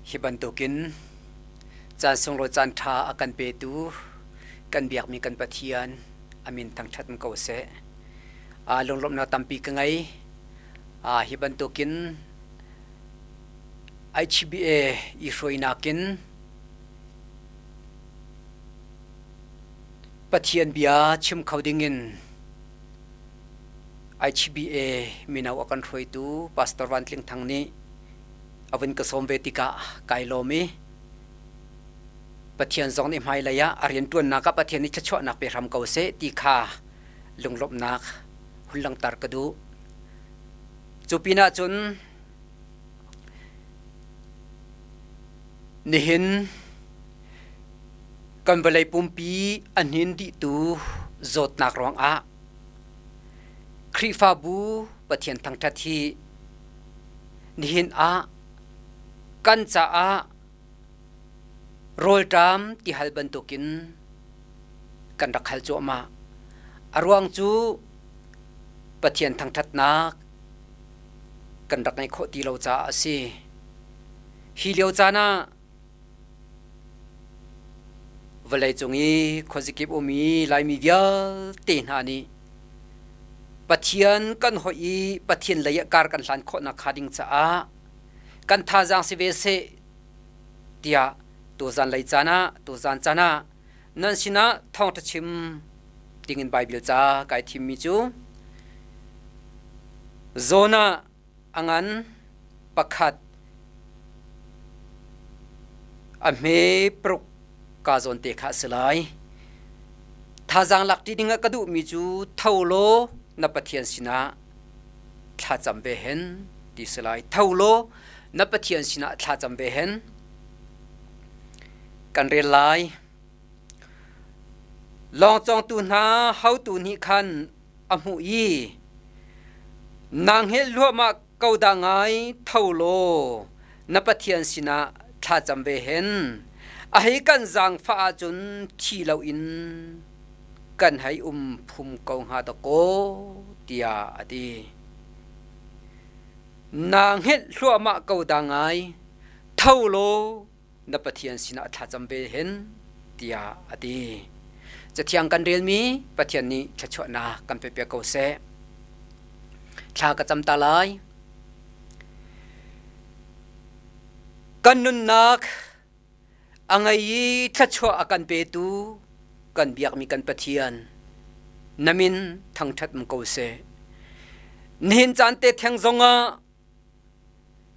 Hi bantukin caan sunglawi caan ṭha a kan petu kan biakmi kan Pathian a min thangṭhat ko seh. Lunglawmhnak tampi ka ngei. Hi bantukin HBA i hruainak in Pathian bia chim kho dingin HBA mino a kan hruaitu Pastor Van Tling Thang nih a vun ka sawm ve tikah kai lawm i Pathian zong nih hmailei ah a rianṭuannak ah Pathian nih thluachuahnak pe hram ko seh ti kha lunglawmhnak hun langhter ka duh. Cu pinah cun nihin kan vawlei pumpi a hnin dihtu zawtnak ruangah Khrihfabu Pathian thangṭhat hi nihin ah kan caah rawlṭam tihal bantukin kan rak hal cuahmah. A ruang cu Pathian thangṭhatnak kan rak ngeih khawh ti lo caah a si. Hi lio caan ah Vawleicung i khuazakip ummi Laimi vialte hna nih Pathian kan hoih i Pathian lei ah kar kan hlan khawhnak hnga ding caah kan thazaang si ve seh tiah tuzan lei caan ah tuzan caan ah nan sinah thawngṭha chim dingin Baibal ca kai thimmi cu Jonah a ngan pakhat a hme paruk kaa zawn te kha a si lai. Thazaang lak ṭi dingah ka duhmi cu tho law na Pathian sinah thlacam ve hen ti si lai. Tho law na Pathian sinah thlacam ve hen. Kan rel lai. Lawng cawngtu hna hotu nih khan a hmuh i naa hngelh hluahmah ko dah ngai tho law na Pathian sinah thlacam ve hen a hei kan zaangfah ahcun thi loin kan hei um phum ko hnga dakaw tiah a ti. Naa hngelh hluahmah ko dah ngai tho law na Pathian sinah thlacam ve hen tiah a ti. Cathiang kan relmi Pathian nih thluachuahnak kan pe piak ko seh. Thla ka cam ta lai. Kan nunnak a ngei i thluachuah a kan petu kan biakmi kan Pathian na min thangṭhat um ko seh. Nihin caan te theng zongah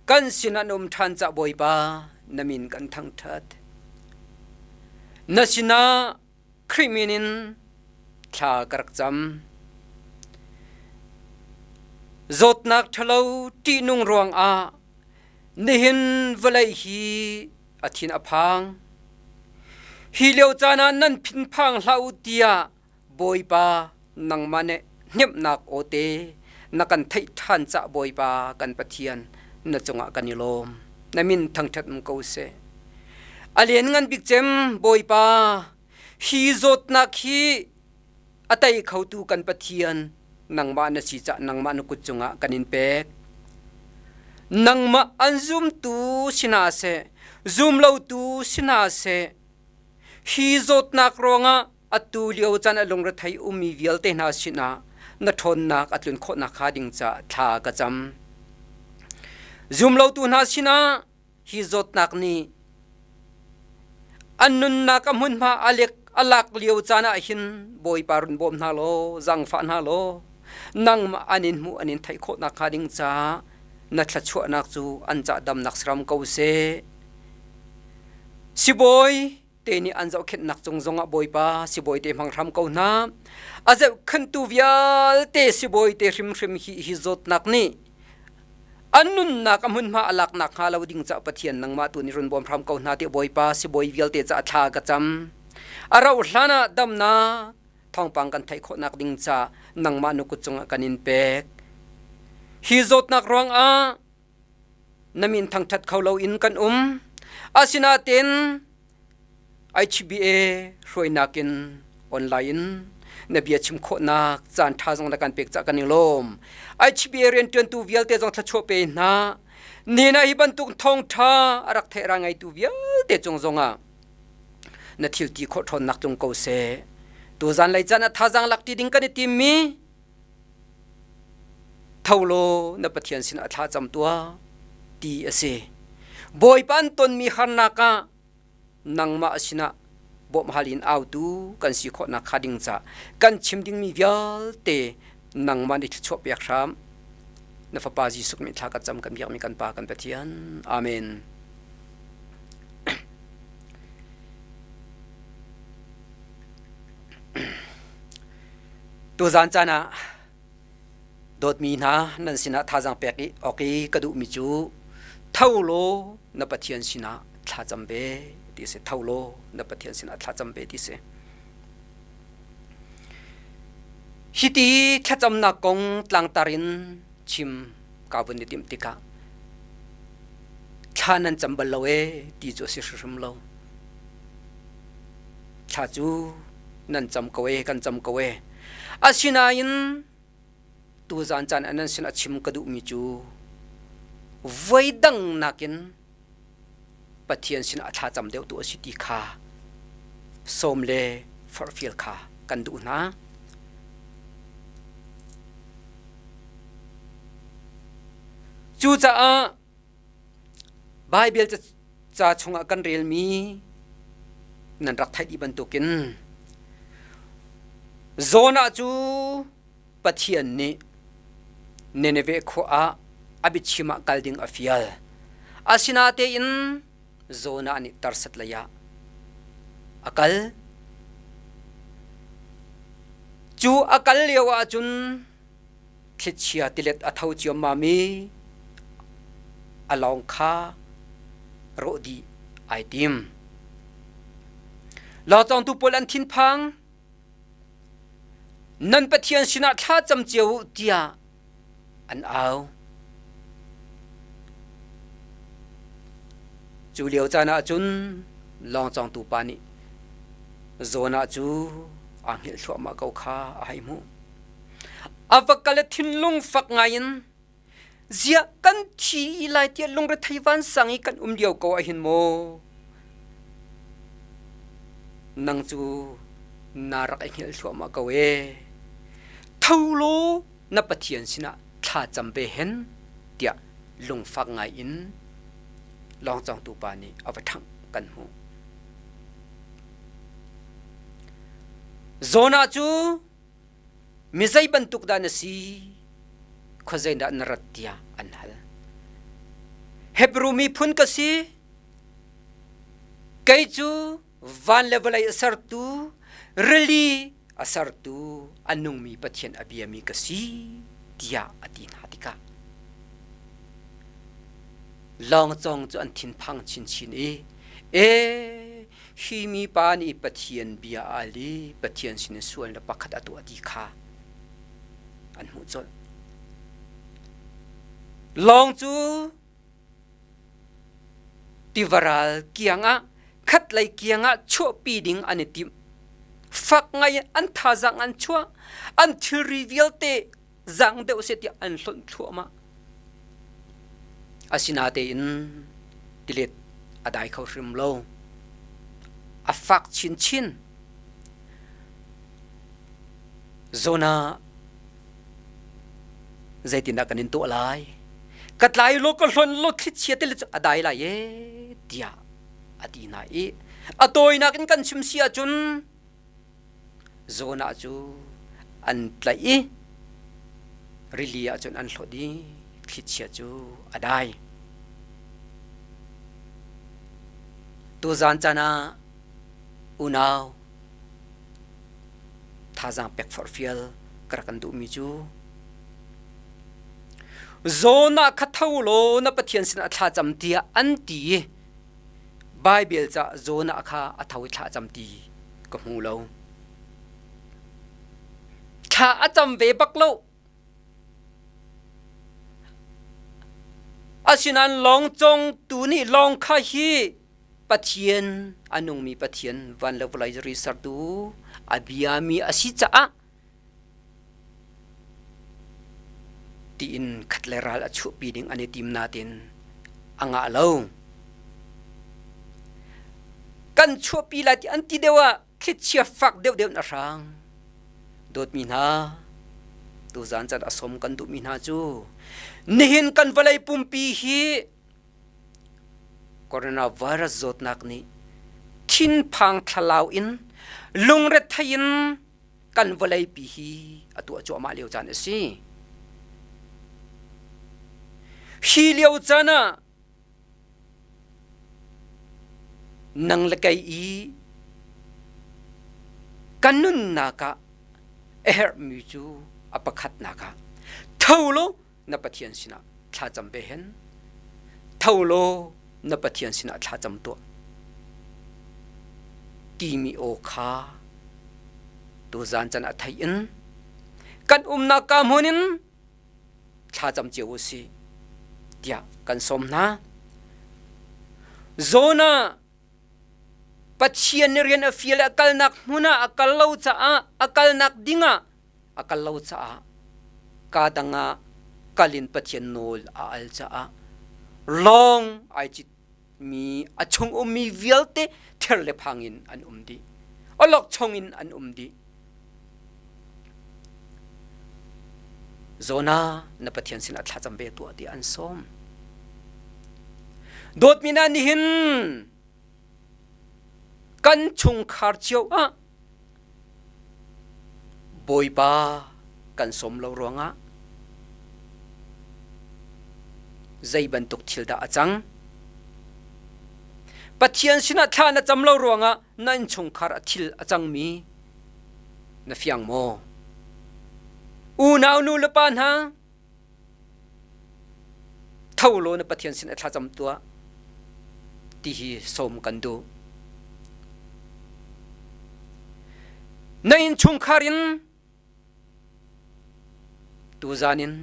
Kan sin an um ṭhan cah Bawipa, na min kan thangṭhat. Na sinah Khrih min in thla ka rak cam. Zawtnak ṭhalo ṭihnung ruangah nihin vawlei hi a thin a phang. Hi lio caan ah nan phinphang hlah u tiah Bawipa nangmah nih hnemhnak aw te na kan theih ṭhan cah Bawipa kan Pathian na cungah kan i lawm. Na min thangṭhat um ko seh. A lianngan bik cem Bawipa hi zawtnak hi a tei khotu kan Pathian nangmah na si cah nangmah na kut cungah kan in pek. Nangmah an zumtu si hna seh, zum lotu si hna seh, hi zawtnak ruangah atu lio caan a lungrethei ummi vialte hna sinah na ṭhawnnak a tlun khawh nakhnga ding caah thla ka cam. Zumlotu hna sinah hi zawtnak nih an nunnak a hmunhma a a lak lio caan ah hin Bawipa run bawm hna law zaangfah hna law nangmah an in hmuh an in theih khawh nakhnga ding caah na thluachuahnak cu an cah damnak siram ko seh. Sibawi te nih an zohkhenhnak cung zongah Bawipa sibawi te hmang hram ko hna. A zohkhenhtu vialte sibawi te hrimhrim hi hi zawtnak nih an nunnak a hmunhma a lak nakhnga lo ding caah Pathian nangmah tu nih run bawm hram ko hna ti Bawipa sibawi vialte caah thla ka cam. A rauh hlan ah damnak thawngpang kan theih khawhnak ding ca nangmah nu kut cungah kan in pek. Hi zawtnak ruangah na min thangṭhat kho loin kan um. Asinain HBA hruainak in online in na bia chim khawhnak caan ṭha zong na kan pek cah kan i lawm. HBA rianṭuantu vialte zong thluachuah pe hna. Nina hi bantuk thawngṭha a rak theih ra ngeitu vialte cung zongah na thil ti khawh ṭhawnnak tlung ko seh. Tuzan lei caan ah thazaang lak ṭi ding kan i timmi tho law na Pathian sinah thla cam tuah ti a si. Bawipa an tonmi harnak ah nangmah sinah bawmhhal in autu kan si khawhnak kha ding ca kan chim dingmi vialte nangmah nih thluachuah pek hram. Na fapa Jesuh nih thla ka cam kan biakmi kan Pa kan Pathian. Amen. Tuzan caan ah dawtmi hna nan sinah thazaang pek i awk i ka duhmi cu tho law na Pathian sinah thlacam ve ti si. Tho law na Pathian sinah thlacam ve ti si. Hiti thlacamnak kong tlangtar in chim ka vun i timh tikah thla nan cam bal lo ee ti cu a si hrimhrim lo. Thla cu nan cam ko ee kan cam ko ee. Asinain tuzan caan ah nan sin a chim ka duhmi cu voi dang nakin Pathian sinah thla cam deuh tu a si ti kha sawm le forhfial kha kan duh hna. Cucaah Baibal ca chungah kan relmi nan rak theih dih bantukin Jonah cu Pathian nih Nineveh khua ah a biachim ah kal ding a fial. Asinatein Jonah nih Tarsat lei ah a kal. Cu a kal lio ahcun thlichia tilet a tho ciammam i a lawng kha rawh dih ai tim. Lawcawngtu pawl an thinphang. Nan Pathian sinah thla cam cio u tiah an au. Cu lio caan ah cun lawngcawngtu pa nih Jonah cu aa hngilh thluahmah ko kha a hei hmuh. A va kal i thinlung fak ngaiin ziah kan thi lai tiah lungrethei vansang i kan um lio ko ah hin maw nang cu na rak i hngilh thluahmah ko ee tho law na Pathian sinah thla cam ve hen tiah lungfak ngai in lawngcawngtu pa nih a va ṭhangh kan hmuh. Jonah cu Mi zei bantuk dah na si? Khuazei dah na rat tiah an hal. Hebru miphun ka si. Kei cu van le vawlei a sertu, rili a sertu, a nungmi Pathian a biami ka si tiah a ti hna tikah lawngcawng cu an thinphang chinchin i, E, hi mipa nih Pathian bia a al i Pathian sinin sualnak pakhat a tuah ti kha an hmuh colh. Lawng cu tivaral kiangah khatlei kiangah chuahpi ding an i timh. Fak ngai an thazaang an chuah, an thilri vialte zang deuh seh tiah an hlonh thluahmah. Asinatein tilet a dai kho hrim lo. A fak chinchin. Jonah zeitindah kan in tuah lai? Ka tlai law ka hlonh law thlichia tilet cu a dai lai e tiah a ti hna i a tawinak in kan chim si ahcun Jonah cu an tlaih i rili ah cun an hlawt i thlichia cu a dai. Tuzaan caan ah unau thazaang pek forhfial ka rak kan duhmi cu Jonah kha tho law na Pathian sinah thla cam tiah an ti i Baibal ca Jonah kha a tho i thla a cam ti ka hmu lo. Thla a cam ve bak lo. Asinain lawngcawng tu nih lawng kha hi Pathian a nungmi Pathian van le vawlei ri sertu a biami a si caah tiin khat le ral a chuahpi ding an i tim nain. A ngah lo. Kan chuahpi lai ti an ti deuh ah thlichia fak deuhdeuh in a hrang. Dawtmi hna, tuzan can a som kan duhmi hna cu nihin kan vawlei pumpi hi coronavirus zawtnak nih thinphang thlalau in lungrethei in kan vawleipi hi a tuah cuahmah lio caan a si. Hi lio caan ah nang le kei i kan nunnak ah a herhmi cu a pakhatnak ah tho law na Pathian sinah thlacam ve hen. Tho law na Pathian sinah thlacam tuah. Timi aw kha tuzan can a theih in kan umnak ka hmun in thlacam cio u sih tiah kan sawm hna. Jonah Pathian nih rian a fial i a kalnak hmun ah a kal lo caah a kalnak ding ah a kal lo caah kaa dang ah kal in Pathian nawl a al caah lawng ai citmi a chung ummi vialte ther le phang in an um dih. Awlokchong in an um dih. Jonah na Pathian sinah thlacam ve tuah tiah an sawm. Dawtmi hna nihin kan chungkhar cio ah Bawipa kan sawm lo ruangah zei bantuk thil dah a cang? Pathian sinah thla na cam lo ruangah na innchungkhar a thil a cangmi na fiang maw? Unau nu le pa hna, tho law na Pathian sin a thlacam tuah ti hi sawm kan duh. Na innchungkhar in Tuzan in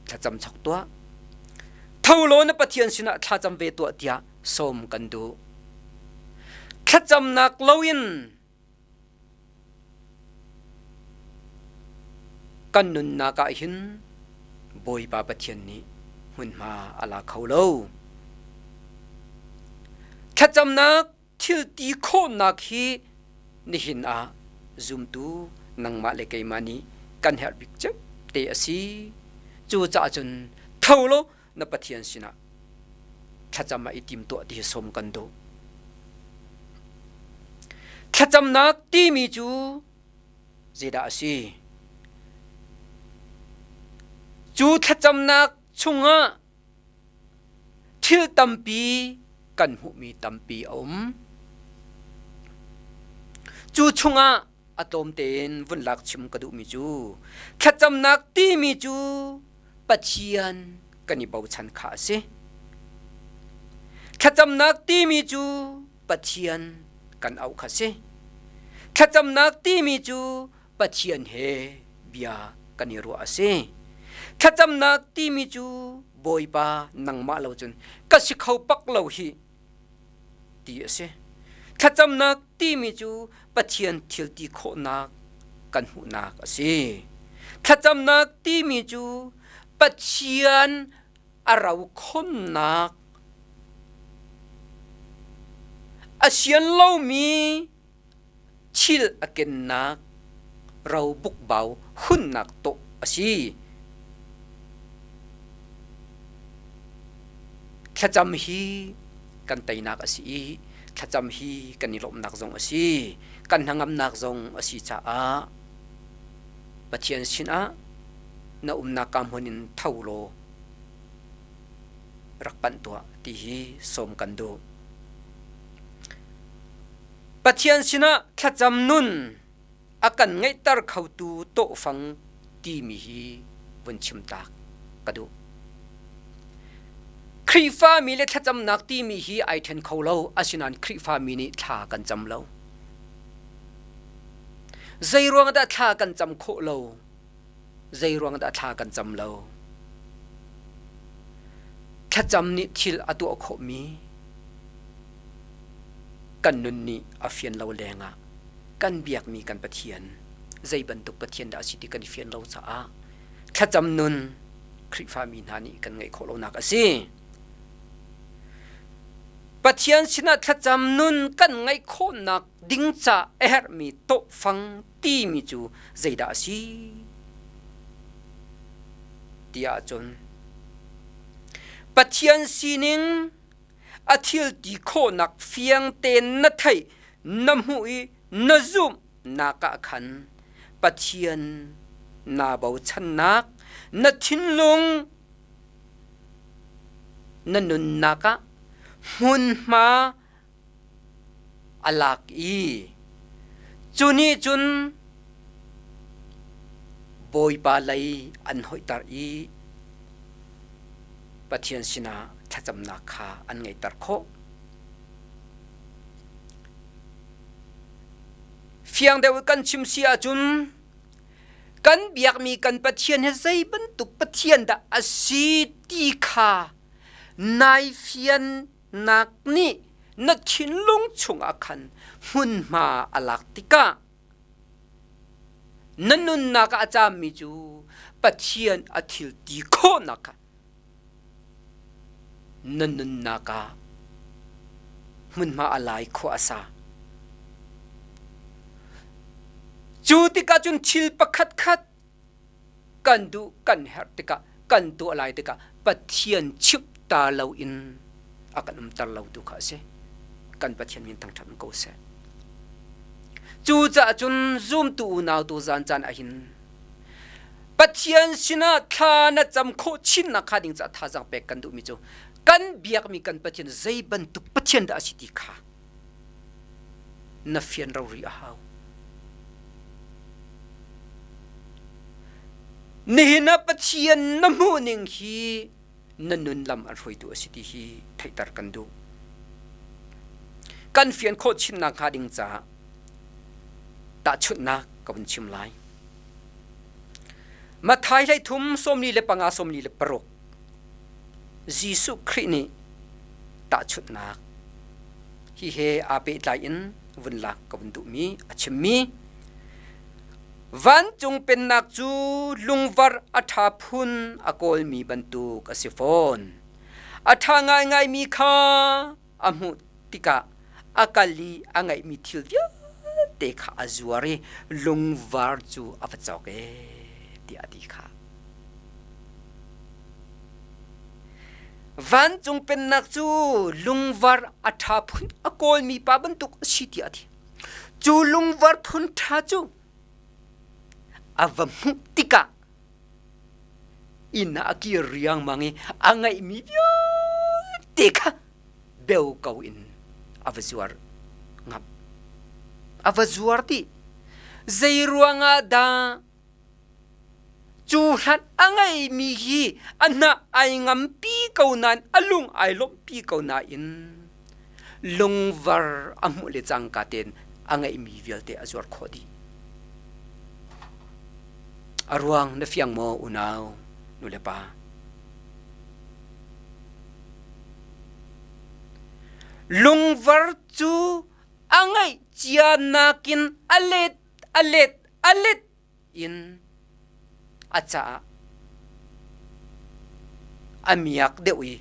thlacam chok tuah. Tho law na Pathian sinah thlacam ve tuah tiah sawm kan duh. Thlacamnak loin kan nunnak ah hin Bawipa Pathian nih hmunhma a la kho lo. Thlacamnak thil ti khawhnak hi nihin ah zumtu nangmah le keimah nih kan herh bik cem te a si. Cucaah cun tho law na Pathian sinah thlacam ah i tim tuah ti hi sawm kan duh. Thlacamnak timi cu zeidah a si? Cu thlacamnak chungah Thil tampi kan hmuhmi tampi a um. Cu chungah a tlawm tein vun lak chim ka duhmi cu thlacamnak timi cu Pathian kan i bochan kha a si. Thlacamnak timi cu Pathian kan auh kha a si. Thlacamnak timi cu Pathian he bia kan i ruah a si. Thlacamnak timi cu Bawipa nangmah lo cun ka si kho pak lo hi ti a si. Thlacamnak timi cu Pathian thil ti khawhnak kan hmuhnak a si. Thlacamnak timi cu Pathian a ro khonnak a sian lomi thil a kennak ro bukbau hunnak tawh a si. Thlacam hi kan teinak a si i thlacam hi kan i lawmhnak zong a si. Kan hnangamnak zong a si caah Pathian sinah na umnak ka hmun in tho law rak panh tuah ti hi sawm kan duh. Pathian sinah thlacam nun a kan ngeihter khotu tawhfang timi hi vun chimtak ka duh. Khrihfami le thlacamnak timi hi ai ṭhen kho lo, asinain Khrihfami nih thla kan cam lo. Zei ruang dah thla kan cam khawh lo? Zei ruang dah thla kan cam lo? Thlacam nih thil a tuah khawhmi kan nun nih a fian lo lengah kan biakmi kan Pathian zei bantuk Pathian dah a si ti kan i fian lo caah thlacam nun Khrihfami hna nih kan ngeih khawh lonak a si. Pathian sinah thlacam nun kan ngeih khawhnak ding ca a herhmi tawhfang timi cu zeidah a si? Ti ahcun Pathian sining a thil ti khawhnak fiang tein na theih, na hmuh i na zumh nak ah khan Pathian naa bochannak, na thinlung na nunnak ah hmunhma a lak i cu nih cun Bawipa lei an hoihter i Pathian sinah thlacamnak kha an ngeihter khawh. Fiang deuh kan chim si ahcun kan biakmi kan Pathian hi zei bantuk Pathian dah a si ti kha nai fiannak nih na thinlung chungah khan hmunhma a lak tikah na nunnak ah a caammi cu Pathian a thil ti khawhnak kha na nunnak ah hmunhma a lai khua a sa. Cu tikah cun thil pakhat khat kan duh kan herh tikah kan tuah lai tikah Pathian chimh ta loin a kan umter lo tu kha a si. Kan Pathian min thangṭhat ko seh. Cucaah cun zumtu unau tu zan caan ahhin Pathian sinah thla na cam khawh chinnak kha ding caah thazaang pek kan duhmi cu kan biakmi kan Pathian zei bantuk Pathian dah a si ti kha na fian rori a hau. Nihin ah Pathian na hmuh ning hi na nun lam an hruaitu a si ti hi theihter kan duh. Kan fian khawh chinnak hnga ding caah tahchunhnak ka vun chim lai. Matthai hlei thum 45 46 Jesuh Khrih nih tahchunhnak hi he aa pehtlai in vun lak ka vun duhmi a chimmi vancung pennak cu lungvar a ṭha phun a kawlmi bantuk a si fawn. A ṭha ngaingaimi kha a hmuh tikah a kal i a ngeihmi thil vialte kha a zuar i lungvar cu a va cawk ee tiah a ti kha. Vancung pennak cu lungvar a ṭha phun a kawlmi pa bantuk a si tiah a ti. Cu lungvar phun ṭha cu a va hmuh tikah inn ah a kir riangmang i a ngeihmi vialte kha beu ko in a va zuar ngam. A va zuar dih. Zei ruangah dah cu hlan a ngeimi hi a hnah ai ngampi ko nain a lung ai lawmhpi ko nain lungvar a hmuh le cangka tein a ngeihmi vialte a zuar khawh dih. A ruang na fiang maw unau nu le pa? Lungvar cu a ngeih cia nakin a let a let a let in a caah a miak deuh i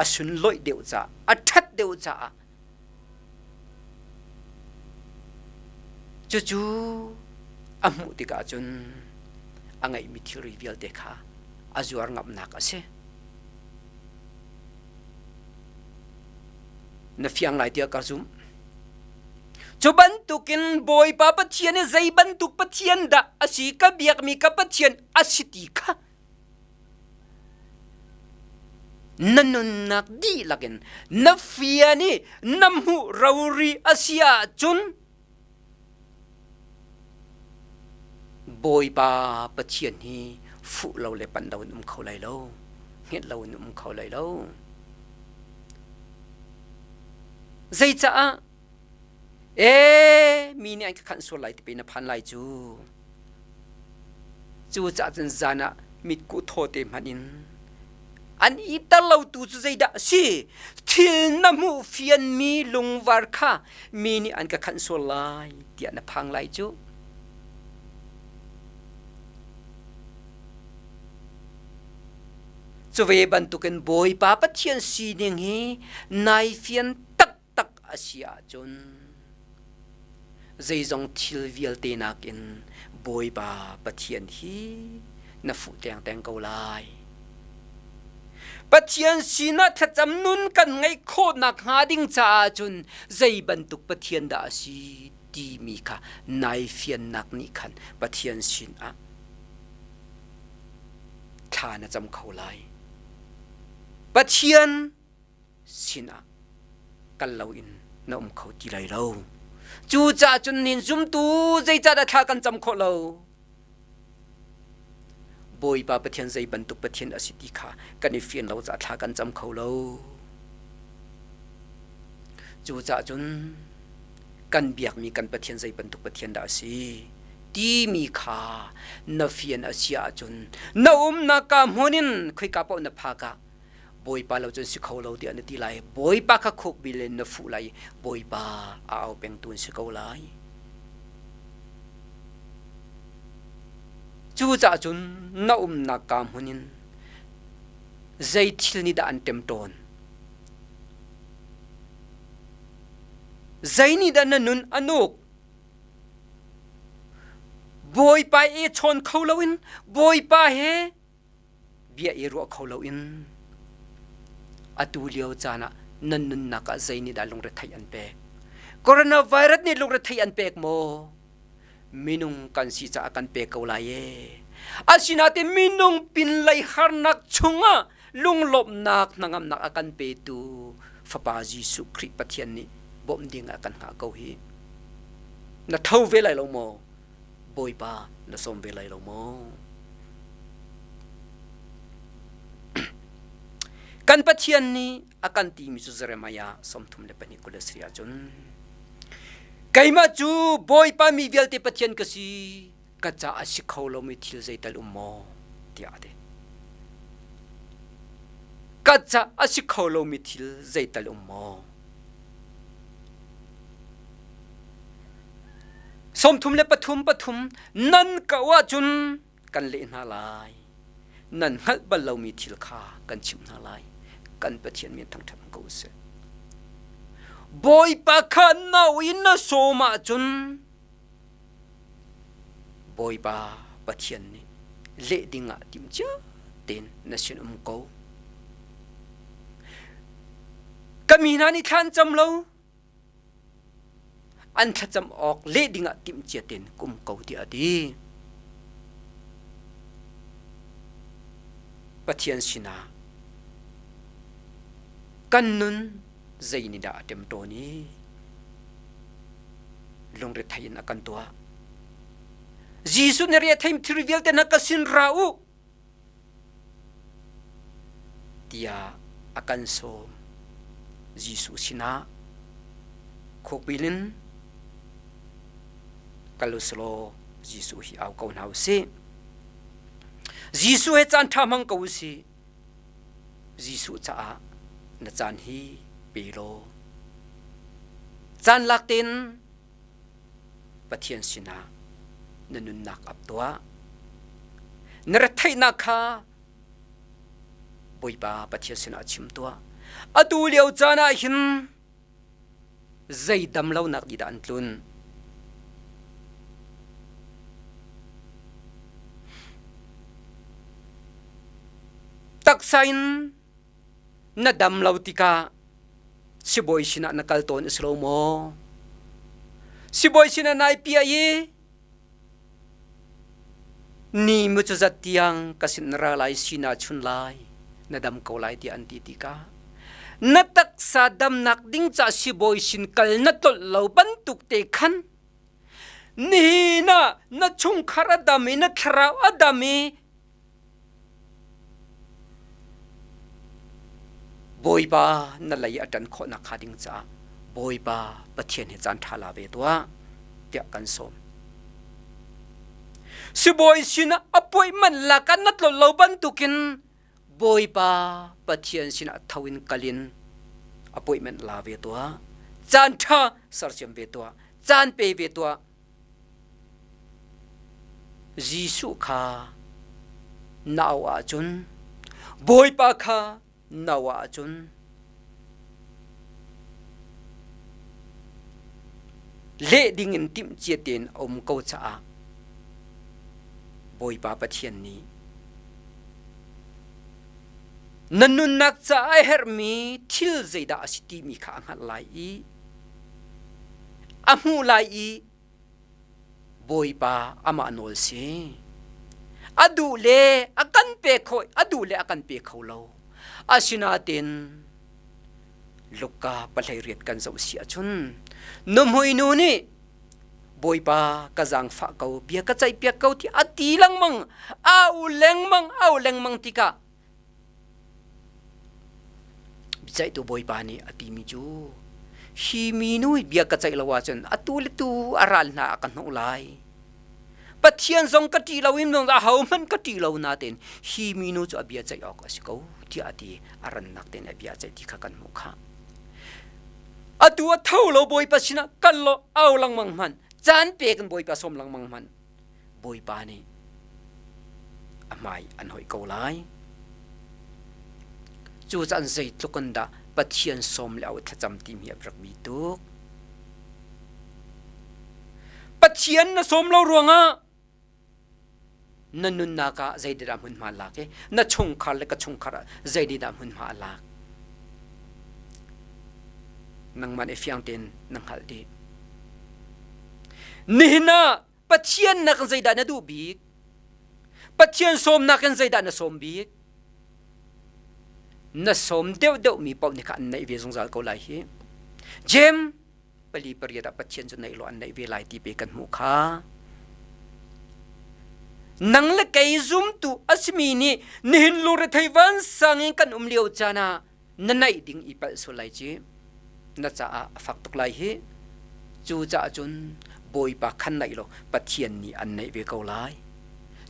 a sunlawih deuh caah a ṭhat deuh caah cucu a hmuh tikah cun a ngeihmi thilri vialte kha a zuar ngamnak a si. Na fiang lai tiah ka zumh. Cu bantukin Bawipa Pathian i zei bantuk Pathian dah a si ka biakmi ka Pathian a si ti kha na nunnak dihlak in na fian i na hmuh rori a si ahcun Bawipa Pathian hi fuh lo le pan lo in um kho lai lo, hnget lo in um kho lai lo. Zeicaah? Ee, mi nih an ka khanh sual lai ti pe na phan lai cu. Cucaah cun zan ah mitkuh thaw te hmanh in an iter lotu cu zeidah a si? Thil na hmuh fianmi lungvar kha mi nih an ka khanh sual lai tiah na phang lai cu. Cu ve bantukin Bawipa Pathian sining hi nai fian tak. a si ahcun zeizong thil vialte nakin Bawipa Pathian hi na fuh tengteng ko lai. Pathian sinah thlacam nun kan ngeih khawh nakhnga ding caah cun zei bantuk Pathian dah a si timi kha nai fiannak nih khan Pathian sinah thla na cam kho lai. Pathian sinah kal loin na um kho ti lai lo. Cucaah cun nin zumtu zeicahdah thla kan cam khawh lo? Bawipa Pathian zei bantuk Pathian a si ti kha kan i fian lo caah thla kan cam kho lo. Cucaah cun kan biakmi kan Pathian zei bantuk Pathian dah a si timi kha na fian a si ahcun na umnak ka hmun in khoika paoh na phak ah Bawipa lo cun si kho lo tiah na ti lai. Bawipa kha khukbil in na fuh lai. Bawipa a au pengtu an si ko lai. Cucaah cun na umnak ka hmun in zei thil nih dah an ṭemṭawn? Zei nih dah na nun a nuk? Bawipa i chawn kho loin Bawipa he bia i ruah kho loin atu lio caan ah nan nunnak ah zei nih dah lungretheih an pek? Coronavirus nih lungretheih an pek maw? Minung kan si caah kan pek ko lai e. Asinain minung pinlei harnak chungah lunglawmhnak hnangamnak a kan petu Fapa Jesuh Khrih Pathian nih bawmh ding ah kan hngah ko hi. Na tho ve lai lo maw? Bawipa na sawm ve lai lo maw? Kan Pathian nih a kan timi cu Jeremiah 32 24 ahcun Keimah cu Bawipa mi vialte Pathian ka si, ka ca a si kho lomi thil zeital um maw? tiah a ti. Ka ca a si kho lomi thil zeital um maw? 33 pathum nan ka ahcun kan leh hna lai. Nan hngalh bal lomi thil kha kan chimh hna lai. Kan Pathian min thangṭhat ko seh. Bawipa kha nau in na sawm ahcun Bawipa Pathian nih leh dingah timhcia tein na sin um ko. Ka mi hna nih thla an cam lo, an thlacam awk leh dingah timhcia tein ka um ko tiah a ti. Pathian sinah kan nun zei nih dah a ṭemṭawn i lungrethei in a kan tuah. Jesuh nih rethei thil vialte na ka sin ra u tiah a kan sawm. Jesuh sinah khukbil in kal u selaw Jesuh hi au ko hna u sih. Jesuh he caan ṭha hmang ko u sih. Jesuh caah na caan hi pe law caan lak tein Pathian sinah na nunnak ap tuah. Na retheihnak kha Bawipa Pathian sinah chim tuah. Atu lio caan ah hin zei dam lonak di dah an tlun? Taksa in na dam lo tikah sibawi sinah na kal tawn a si lo maw? Sibawi sinah nai piah i ni mu cu zat tiang ka sin na ra lai sina chun lai na dam ko lai tiah an ti tikah na taksa damnak ding ca sibawi sin kal na tlolh lo bantuk te khan nihin ah na chungkhar a dam i na thlarau a dam i Bawipa na lei a ṭan khawhnak hnga ding caah Bawipa Pathian he caan ṭha la ve tuah tiah kan sawm. Sibawi sinah appointment lak ah na tlol lo bantukin Bawipa Pathian sinah tho in kal in appointment la ve tuah. Caan ṭha sersiam ve tuah. Caan pe ve tuah. Jesuh kha na auh ahcun Bawipa kha na auh ahcun. Leh dingin timhcia tein a um ko caah Bawipa Pathian nih na nunnak caah a herhmi thil zeidah a si timi kha a hngalh lai i a hmuh lai i Bawipa amah nawl si. A duh le a kan pe kho, a duh le a kan pe kho lo. Asinain Luka 18 kan zoh si ahcun nuhmui nu nih Bawipa ka zaangfah ko, bia ka ceihpiak ko ti a ti lengmang, au lengmang, au lengmang tikah Biaceihtu Bawipa nih a timi cu hi minu hi bia ka ceih lo ahcun atu le tu a ral hna a ka hnawh lai. Pathian zong ka ṭih lo in ahohmanh ka ṭih lo nain hi minu cu a bia ceih awk a si ko tiah a ti. A rannak tein a bia ceih ti kha kan hmuh khah. Atu a tho lo Bawipa sinah kal law au lengmang hmanh, caan pe kan Bawipa sawm lengmang hmanh. Bawipa nih a hmai an hoih ko lai. Cu caan zeitluk in dah Pathian sawm le auh thlacam timi a rak bi tuk. Pathian na sawm lo ruangah na nunnak ah zeidah hmunhma lak i na chungkhar le ka chungkhar ah zeidah hmunhma a lak. Nangmah nih fiang tein na hngalh dih. Nihin ah Pathian nakin zeidah na duh bik? Pathian sawmnak in zeidah na sawm bik? Na sawm deuhdeuhmi paoh nih kha an neih ve zungzal ko lai hi. Jem pali pariat ah Pathian cu neih law an neih ve lai ti pe kan hmuh kha. Nang le kei zumtu a simi nih nihin lungrethei vansang in kan um lio caan ah na naih ding i palh sual lai ci na caah a fak tuk lai hi cu caah cun bawipa khan naih law pathian nih an naih ve ko lai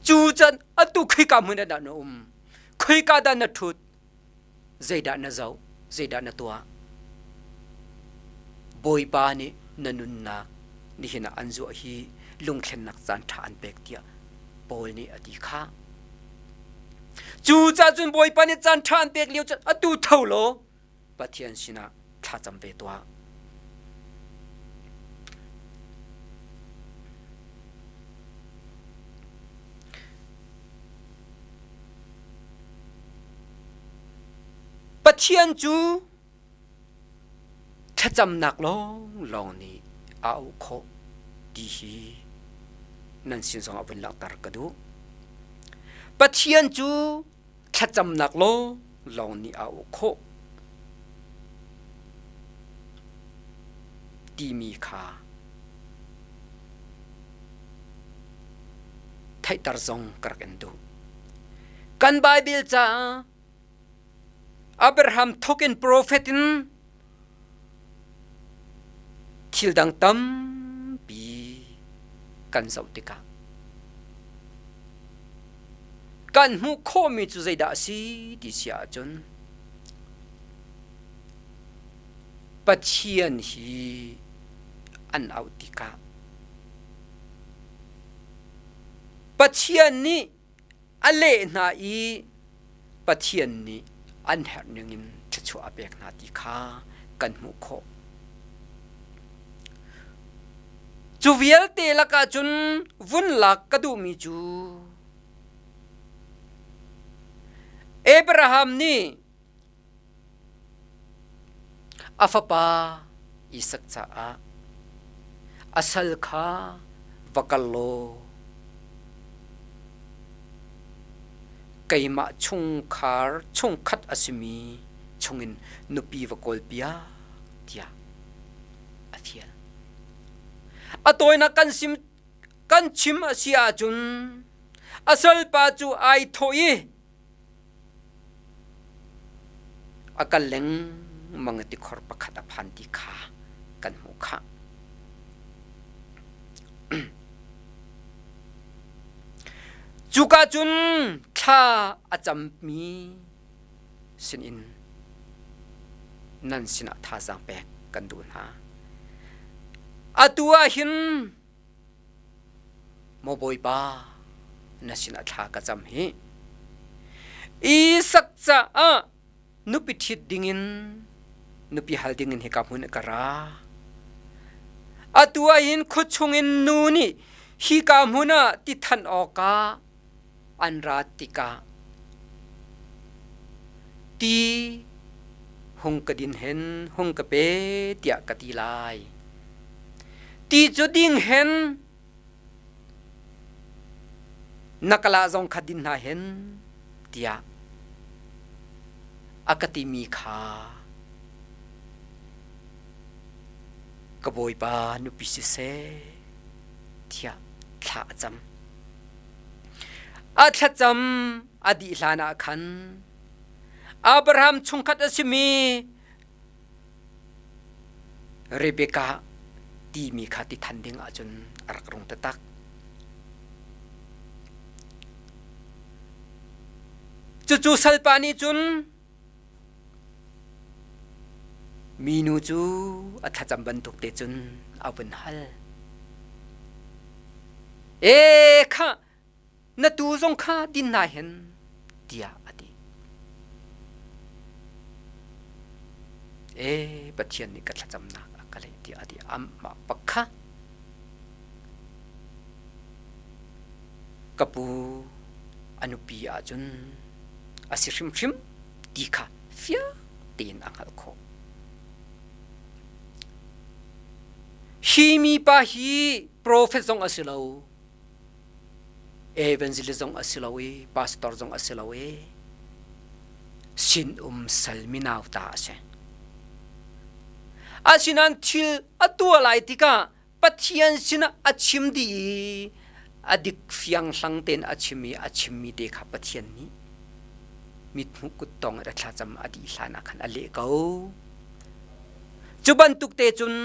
cu can atu khika hmun ah dah na um khika dah na ṭhut zeidah na zoh zeidah na tuah bawipa nih na nunnak nihin ah an zuah hi lungthlennak caan ṭha an pek tiah Paul nih a ti kha Cucaah cun Bawipa nih caan ṭha an pek lio cun atu tho law Pathian sinah thlacam ve tuah. Pathian cu Thlacamnak lawnglawng nih a auh khawh ti hi nan sin zongah vun langhter ka duh. Pathian cu thlacamnak lawnglawng nih a auh khawh timi kha theihter zong ka rak in duh. Kan Baibal caah Abraham thawk in profet in thil dang tampi kan zoh tikah kan hmuh khawhmi cu zeidah a si ti si ahcun Pathian hi an auh tikah Pathian nih a leh hna i Pathian nih an herh ningin thluachuah a pek hna ti kha kan hmuh khawh. Cu vialte lakah cun vun lak ka duhmi cu Abraham nih A fapa Isak caah a sal kha va kal law keimah chungkhar chungkhat a simi chungin nupi va kawlpiak tiah a fial. A tawinak kan sim kan chim a si ahcun a salpa cu ai thawh i A kal lengmang i tikhor pakhat a phan ti kha kan hmuh khah. Cuka cun thla a cammi sinin nan sinah thazaang pek kan duh hna. Atu ah hin Maw Bawipa, na sinah thla ka cam hi. Isak caah nupi ṭhit dingin nupi hal dingin hika hmun ah ka ra. Atu ah hin khuachung in nu nih hika hmun ah ti than awkah an rat tikah ti hung ka din hen hung ka pe tiah ka ti lai. Ti cu ding hen na kala zong kha din hna hen tiah a ka timi kha ka bawipa nupi siseh tiah thla a cam. A thlacam a dih hlan ah khan Abraham chungkhat a simi Rebekah timi kha ti than ding ahcun a rak rung taktak. Cucu salpa nih cun minu cu a thlacam bantuk te cun a vun hal. E khah na tuu zong kha din hna hen tiah a ti. E Pathian nih ka thlacamnak a ka leh tiah a ti. Amah pakha ka pu a nupi ahcun a si hrimhrim ti kha fiang tein a hngalh khawh. Hi mipa hi profet zong a si lo, evangelist zong a si lo i pastor zong a si lo i sinum sal minau ta a si. Asinain thil a tuah lai tikah Pathian sinah a chim dih i a dik fiang hlang tein a chim i a chimmi te kha Pathian nih mithmuh kuttong in a thlacam a dih hlan ah khan a leh ko. Cu bantuk te cun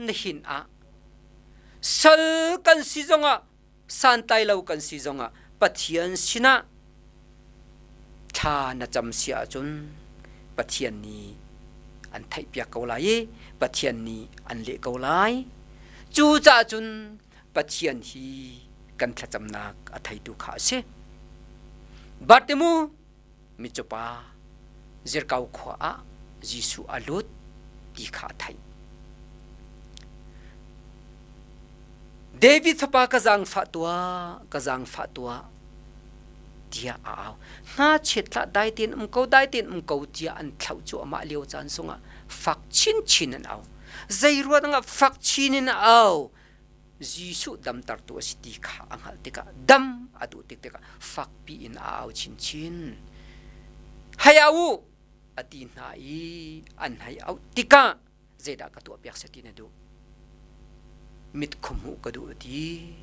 nihin ah sal kan si zongah santlai lo kan si zongah Pathian sinah thla na cam si ahcun Pathian nih an theihpiak ko lai i Pathian nih an leh ko lai. Cucaah cun Pathian hi kan thlacamnak a theitu kha a si. Bartimu mitcawpa Zirkau khua ah Jesuh a lut ti kha a theih. David fapa ka zaangfah tuah, ka zaangfah tuah tiah a au. Hngakchiat hlah, dai tein um ko, dai tein um ko tiah an thlauh cuahmah lio caan sungah fak chinchin an au. Zei ruangah fak chin in a au? Jesuh damtertu a si ti kha a hngalh tikah dam a duh tik tikah fakpi in a au chinchin. Hei au u a ti hna i an hei auh tikah zeidah ka tuahpiak seh ti na duh? Mit khuhmuh ka duh a ti.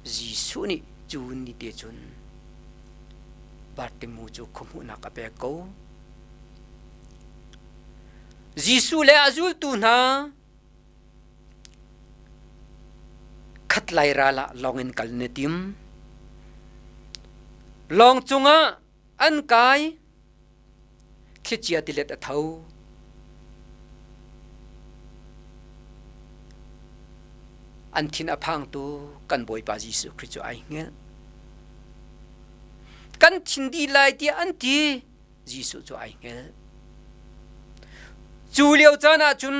Jesuh nih cu ni te cun Bartimu cu khuahmuhnak a pek ko. Jesuh le a zultu hna Khatlei ral ah lawng in kal na tim. Lawng cungah an kai. Thlichia tilet a tho. An thin a phangtu kan Bawipa Jesuh Khrih cu ai hngilh. Kan thin dih lai tiah an ti. Jesuh cu ai hngelh. Cu lio caan ah cun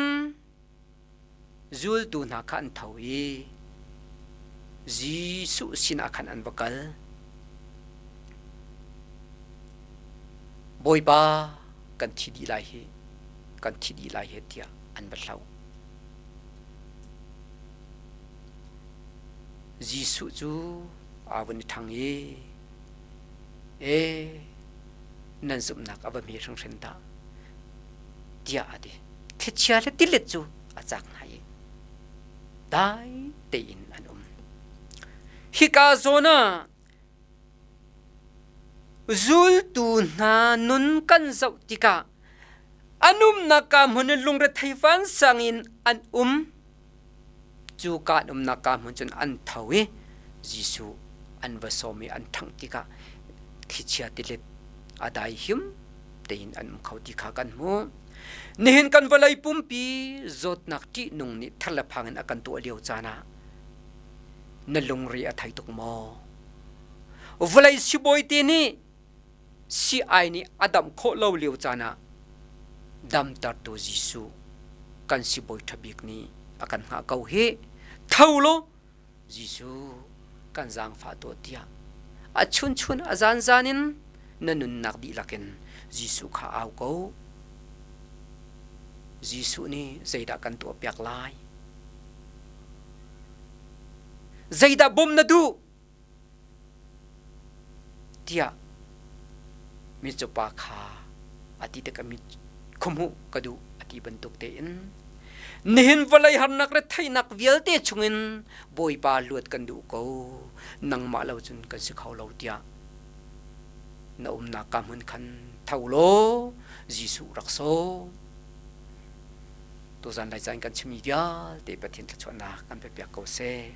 zultu hna kha an tho i Jesuh sinah khan an va kal. Bawipa kan thi dih lai hi, kan thi dih lai hi tiah an va hloh. Jesuh cu aa vun i ṭhang i E, nan zumhnak a va hme hringhran dah, tiah a ti. Thlichia le tilet cu a cak hna i dai tein an um. Hika zawn ah zultu hna nun kan zoh tikah an umnak ka hmun in lungrethei vansang in an um. Cu ka an umnak ka hmun cun an tho i Jesuh an va sawm i an ṭhangh tikah thlichia tilet a dai him tein an um kho ti kha kan hmuh. Nihin kan vawlei pumpi zawtnak ṭihnung nih thar le phang in a kan tuah lio caan ah na lungre a thei tuk maw? Vawlei sibawi te nih sii-ai nih a damh khawh lo lio caan ah damtertu Jesuh kan sibawi ṭha bik nih a kan hngah ko hih. Tho law Jesuh kan zaangfah tuah tiah a chunchun a zanzan in na nunnak dihlak in Jesuh kha au ko. Jesuh nih zeidah kan tuahpiak lai? Zeidah bawmh na duh? Tiah mitcawpa kha a ti tikah mit khuahmuh ka duh a ti bantuk tein nihin vawlei harnak le theihnak vialte chungin Bawipa luat kan duh ko nangmah lo cun kan si kho lo tiah na umnak ka hmun khan tho law Jesuh rak sawm. Tuzan lai caan kan chimmi vialte Pathian thluachuahnak kan pe piak ko seh.